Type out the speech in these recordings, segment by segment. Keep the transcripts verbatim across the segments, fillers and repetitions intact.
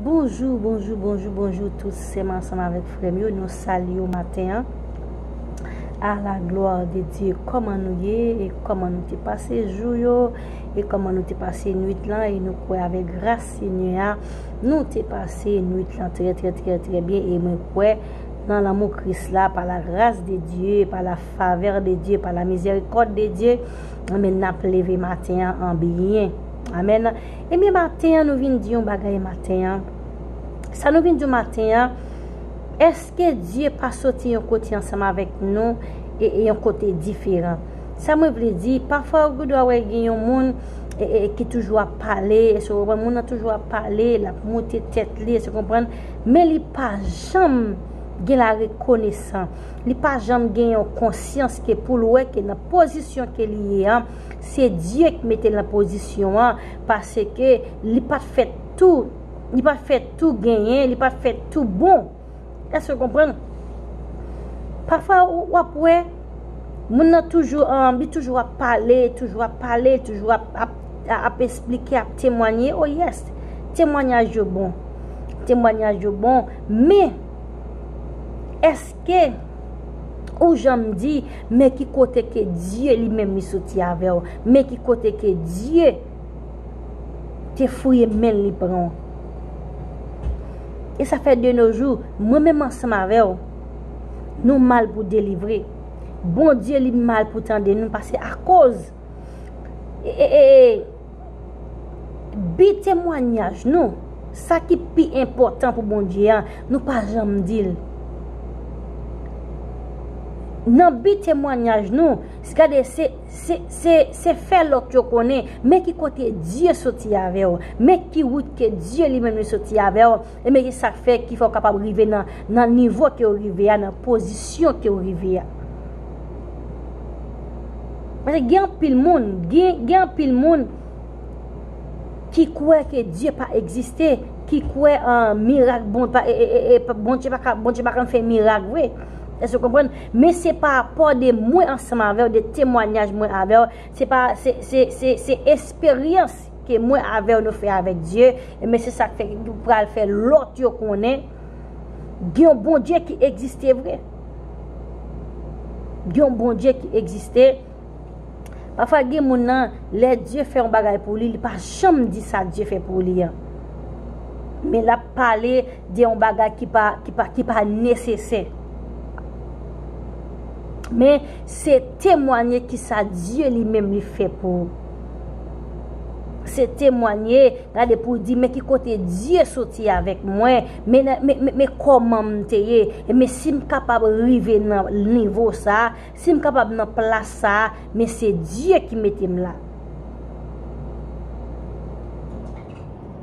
Bonjou, bonjou, bonjou, bonjou tout sè m ansanm avèk frè m yo. Nou salye w maten an. A la glwa de Dye, kòman nou ye e kòman nou te pase jou yo e kòman nou te pase nwit lan, e nou kwè avèk gras Senyè a, nou te pase nwit lan trè, trè, trè, trè byen, e mwen kwè nan lanmou Kris la, pa la gras de Dye, pa la favè de Dye, pa la mizèrikòd de Dye, men n ap leve maten an an byen. Amèn. Ebyen, maten an, nou vin di yon bagay maten an. Sa nou vin di maten an, èske Dye pa soti yon kote ansanm avèk nou e, e yon kote diferan? Sa mwen vle di, pafwa ou dwa wè gen yon moun e, e, ki toujou ap pale, èske w konprann? Moun nan toujou ap pale, l ap moute tèt li, èske w konprann? Men li pa janm gen la rekonesan. Li pa janm gen yon konsyans ke pou l wè ke nan pozisyon ke li ye an, se Dye ki mete l nan pozisyon an, paske li pa t fèt tou, li pa t fèt tou genyen, li pa t fèt tou bon. Èske w konprann? Pafwa w, w ap wè, moun nan toujou, um, li toujou ap pale, toujou ap pale, toujou ap, ap, ap esplike, ap temwanye. Oh yes, temwanyaj yo bon. Temwanyaj yo bon. Men, èske ou janm di, men ki kote ke Dye li menm li soti avè w? Men ki kote ke Dye te fouye men l, li pran w? E sa fè de nos jours, mwen menm ansanm avè w, nou mal pou delivre. Bondye li mal pou tande nou, paske akoz e, e, e, e, bi temwanyaj nou, sa ki pi enpòtan pou Bondye a, nou pa janm di l. Nan bi temwanyaj nou, gade, se, se, se, se fè lòt yo konnen, men ki kote Dye soti avè w, men ki wout ke Dye li menm li soti avè w, e men ki sa k fè, ki fè w kapab rive nan, nan nivo ke w rive a, nan pozisyon ke w rive a. Paske gen anpil moun, gen, gen anpil moun ki kwè ke Dye pa egziste, ki kwè an mirak, bon, pa, e, e, e, e, Bondye pa ka, Bondye pa konn fè mirak vre. Èske w konprann? Men se pa rapò de mwen ansanm avè w, de temwanyaj mwen avè w, se pa, se, se, se, se esperyans ke mwen avè w nou fè avèk Dye, e men se sa k fè nou pral fè lòt yo konnen gen yon Bondye ki egziste vre. Gen yon Bondye ki egziste. Pafwa gen moun nan, lè Dye fè yon bagay pou li, li pa janm di sa Dye fè pou li an. Men l ap pale de yon bagay ki pa, ki pa, ki pa nesesè. Men se temwanye ki sa Dye li menm li fè pou ou. Se temwanye, gade, pou w di, men ki kote Dye soti avèk mwen, men, men, men, men kòman m te ye, e men si m kapab rive nan nivo sa, si m kapab nan plas sa, men se Dye ki mete m la.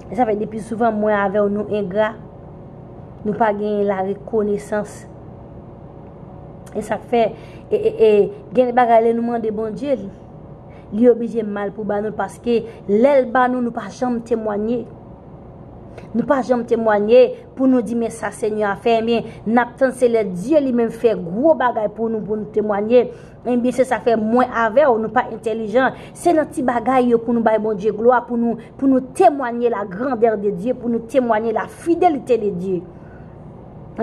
E sa fè depi souvan mwen avè w nou engra, nou pa genyen la rekonesans. E sa k fè, e, e, e, gen de bagay lè nou mande Bondye, li, li oblije mal pou ba nou l, paske lè l ba nou, nou pa janm temwanye. Nou pa janm temwanye pou nou di, men sa Senyè a fè, ebyen, n ap tann se lè Dye li menm fè gwo bagay pou nou, pou nou temwanye. Ebyen, se sa fè mwen avè w, nou pa entèlijan. Se nan ti bagay yo pou nou bay Bondye glwa, pou nou, pou nou temwanye la grandè de Dye, pou nou temwanye la fidelite de Dye.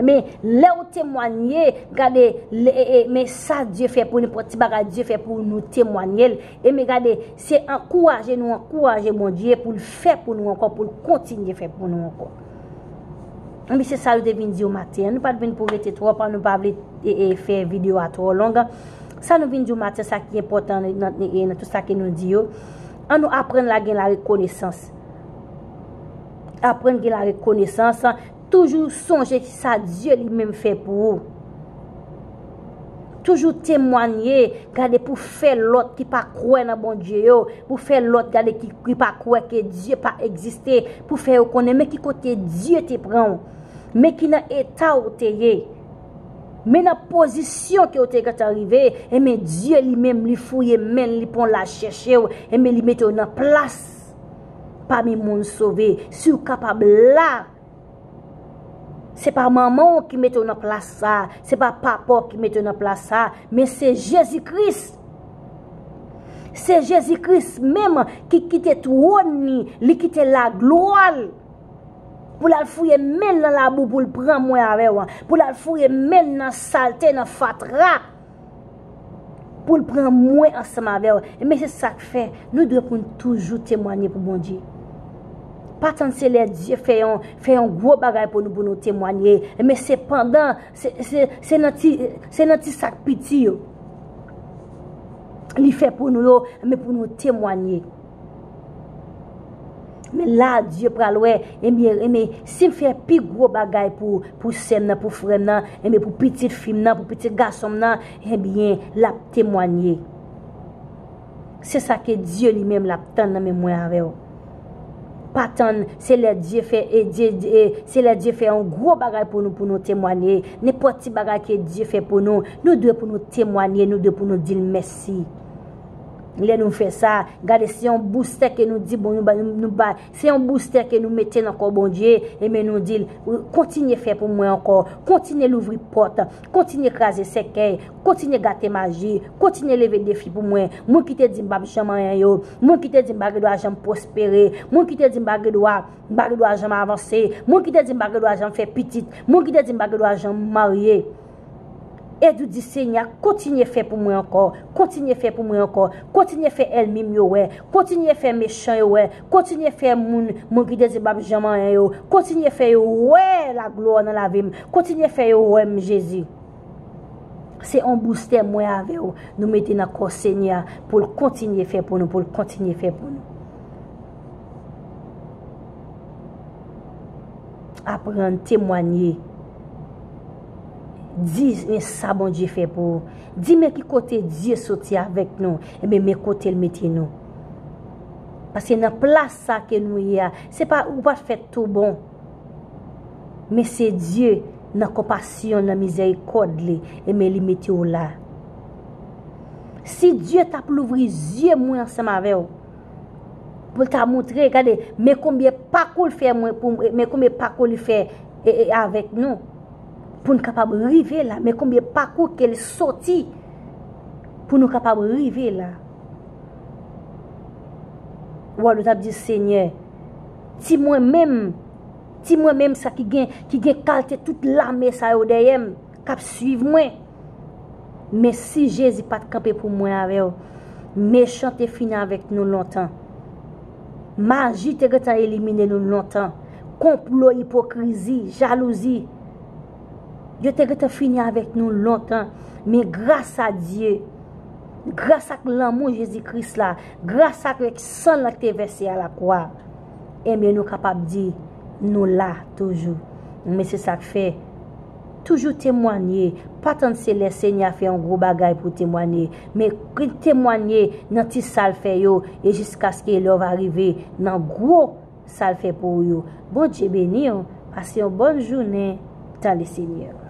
Men, lè w temwanye, gade, lè, e, e, men sa Dye fè pou nou, nenpòt ti bagay Dye fè pou nou, temwanye l. E men gade, se ankouraje nou ankouraje Bondye pou l fè pou nou ankò, pou l kontinye fè pou nou ankò. Ebyen, se sa nou te vin di w maten an. Nou pa t vin pou rete twòp, an, nou pa vle, e, e, fè videyo a twò long. Sa nou vin di w maten, sa ki enpòtan nan, nan, e, nan tout sa ke nou di yo, an nou aprann la gen la rekonesans. Aprann gen la rekonesans. Toujou sonje ki sa Dye li menm fè pou ou. Toujou temwanye, gade, pou fè lòt ki pa kwè nan Bondye yo, pou fè lòt, gade, ki, ki pa kwè ke Dye pa egziste, pou fè yo konnen men ki kote Dye te pran w, men ki nan eta w te ye, men nan pozisyon ke w te gentan rive, e men Dye li menm li fouye men l, li pran l al chèche w, e men li mete w nan plas pami moun sove. Si w kapab la, se pa manman w ki mete w nan plas sa, se pa papa w ki mete w nan plas sa, men se Jezi Kris. Se Jezi Kris menm ki kite twòn li, li kite laglwa l. Pou l al fouye men l nan labou pou l pran mwen avè w, pou l al fouye men l nan salte, nan fatra, pou l pran mwen ansanm avè w. Ebyen, se sa k fè nou dwe pou n toujou temwanye pou Bondye. Pa tann se lè Dye fè yon, fè yon gwo bagay pou nou, pou nou temwanye. Ebyen, sepandan, se, se, se nan ti, se nan ti sa k piti yo li fè pou nou yo, ebyen, pou nou temwanye. Men la, Dye pral wè, ebyen, ebyen, si m fè pi gwo bagay pou, pou sè m nan, pou frè m nan, ebyen, pou pitit fi m nan, pou pitit gason m nan, ebyen, l ap temwanye. Se sa ke Dye li menm l ap tann nan men mwen avè w. Pa tann, se lè Dye fè, e Dye, e, se lè Dye fè yon gwo bagay pou nou, pou nou temwanye. Nenpòt ti bagay ke Dye fè pou nou, nou dwe pou nou temwanye, nou dwe pou nou di l mèsi. Lè nou fè sa, gade, se yon boustè ke nou di, bon, nou ba, nou, nou ba, se yon boustè ke nou mete nan kò Bondye, ebyen nou di l, kontinye fè pou mwen ankò, kontinye louvri pòt, kontinye kraze sèkèy, kontinye gate maji, kontinye leve defi pou mwen. Moun ki te di m p ap janm anyen yo, moun ki te di m pa gen dwa janm pwospere, moun ki te di m pa gen dwa, m pa gen dwa janm avanse, moun ki te di m pa gen dwa janm fè pitit, moun ki te di m pa gen dwa janm marye. Edou di Senyè, kontinye fè pou mwen ankò, kontinye fè pou mwen ankò, kontinye fè ènmi m yo wè, kontinye fè mechan yo wè, kontinye fè moun, moun ki te di m p ap janm anyen yo, kontinye fè yo wè laglwa nan lavi m, kontinye fè yo wè m, Jezi. Se yon boustè mwen avè w nou mete nan kò Senyè a pou l kontinye fè pou nou, pou l kontinye fè pou nou. Aprann temwanye. Di men sa Bondye fè pou ou. Di men ki kote Dye soti avèk nou, ebyen men kote l mete nou. Paske nan plas sa ke nou ye a, se pa, ou pa t fèt tou bon. Men se Dye, nan konpasyon, nan mizèrikòd li, ebyen li mete w la. Si Dye t ap louvri zye mwen ansanm avè w, pou l ta montre, gade, men konbyen pakou l fè mwen, pou, men konbyen pakou li fè, e, e, avèk nou, pou n kapab rive la, men konbyen pakou ke l soti pou nou kapab rive la. Wè, nou t ap di, Senyè, ti mwen menm, ti mwen menm sa ki gen, ki gen kalte tout lame sa yo dèyè m, k ap swiv mwen. Men si Jezi pa t kanpe pou mwen avè w, mechan te fini avèk nou lontan. Maji te gentan elimine nou lontan. Konplo, ipokrizi, jalouzi, yo te gentan fini avèk nou lontan. Men gras a Dye, gras ak lanmou Jezi Kris la, gras avèk san l ki te vèse a lakwa, ebyen nou kapab di nou la toujou. Men se sa k fè, toujou temwanye. Pa tann se lè Senyè a fè yon gwo bagay pou w temwanye. Men temwanye nan ti sa l fè yo, e jiskaske lè w va rive nan gwo sa l fè pou ou yo. Bondye beni w. Pase yon bòn jounen dans le Seigneur.